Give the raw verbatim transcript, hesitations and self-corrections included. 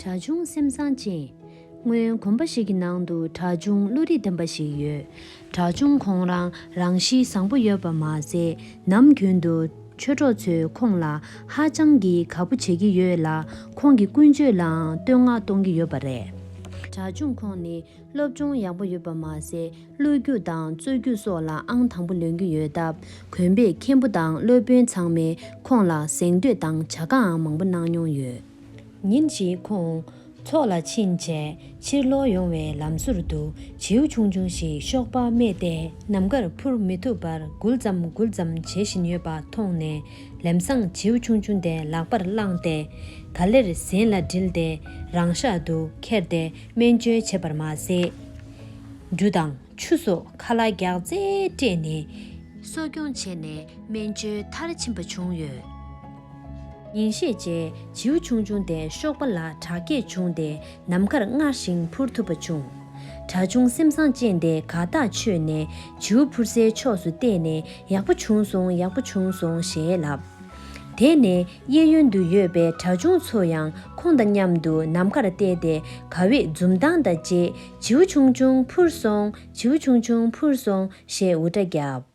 དགྲ་བྱུང་སེམས་བཟང་ཅན། སྔོན་དགོན་པ་ཞིག་གི་ནང་དུ་དགྲ་བྱུང་བློ་རིག་ལྡན་པ་ཞིག་ཡོད། དགྲ་བྱུང་ཁོང་རང་རང་གཤིས་བཟང་པོ་ཡོད་པ་མ་ཟད། ནམ་རྒྱུན་དུ་ཆོས་གྲོགས་ཚོས་ཁོང་ལ་ཧ་ཅང་གི་དགའ་པོ་བྱེད་ཀྱི་ཡོད་ལ། ཁོང་གི་ཀུན་སྤྱོད་ལའང་བསྟོད་བསྔགས་གཏོང་གི་ཡོད་པ་རེད། དགྲ་བྱུང་ཁོང་ནི་སློབ་སྦྱོང་ཡག་པོ་ཡོད་པ་མ་ཟད། བློ་རྒྱུགས་དང་རྩོད་རྒྱུགས་སོགས་ལ་ཨང་དང་པོ་ལོན་གྱི་ཡོད་སྟབས། དགོན་པའི་མཁན་པོ་དང་སློབ་དཔོན་ཚང་མས་ཁོང་ལ་གཟེངས་བསྟོད་དང་བྱ་དགའང་མང་པོ་གནང་མྱོང་ཡོད། ཉིན་ཞིག་ཁོང་ཚོགས་ལ་ཕྱིན་རྗེས། ཕྱིར་ལོག་ཡོང་བའི་ལམ་ཟུར་དུ་བྱིའུ་ཆུང་ཆུང་ཞིག་གཤོག་པ་རྨས་ཏེ་ནམ་མཁར་འཕུར་མི་ཐུབ་པར་འགུལ་ཙམ་འགུལ་ཙམ་བྱེད་བཞིན་ཡོད་པ་མཐོང་ནས། ལམ་སང་བྱིའུ་ཆུང་ཆུང་དེ་ལག་པར་བླངས་ཏེ། ག་ལེར་གཟན་ལ་དྲིལ་ཏེ་རང་ཤག་ཏུ་ཁྱེར་ཏེ་སྨན་བཅོས་བྱས་པར་མ་ཟད། འབྲུ་དང་ཆུ་སོགས་ཁ་ལག་རྒྱགས་ཚད་སྤྲད་ནས། གསོ་སྐྱོང་བྱས་ནས་སྨན་བཅོས་མཐར་ཕྱིན་པ་བྱུང་ཡོད། ཉིན་ཤས་རྗེས་བྱིའུ་ཆུང་ཆུང་དེ་གཤོག་པ་ལ་དྲག་སྐྱེད་བྱུང་སྟེ་ནམ་མཁར་སྔར་བཞིན་འཕུར་ཐུབ་པ་བྱུང་། དགྲ་བྱུང་སེམས་བཟང་ཅན་དེ་དགའ་ཐག་ཆོད་ནས་བྱིའུ་འཕུར་སའི་ཕྱོགས་སུ་བལྟས་ནས། ཡག་པོ་བྱུང་སོང་། ཡག་པོ་བྱུང་སོང་ཞེས་ལབ། དེ་ནས་གཡས་གཡོན་དུ་ཡོད་པའི་དགྲ་བྱུང་ཚོ་ཡང་ཁོང་དང་མཉམ་དུ་ནམ་མཁར་བལྟས་ཏེ། དགའ་བའི་འཛུམ་མདངས་དང་བཅས། བྱིའུ་ཆུང་ཆུང་འཕུར་སོང་། བྱིའུ་ཆུང་ཆུང་འཕུར་སོང་ཞེས་འུར་སྒྲ་བརྒྱབ།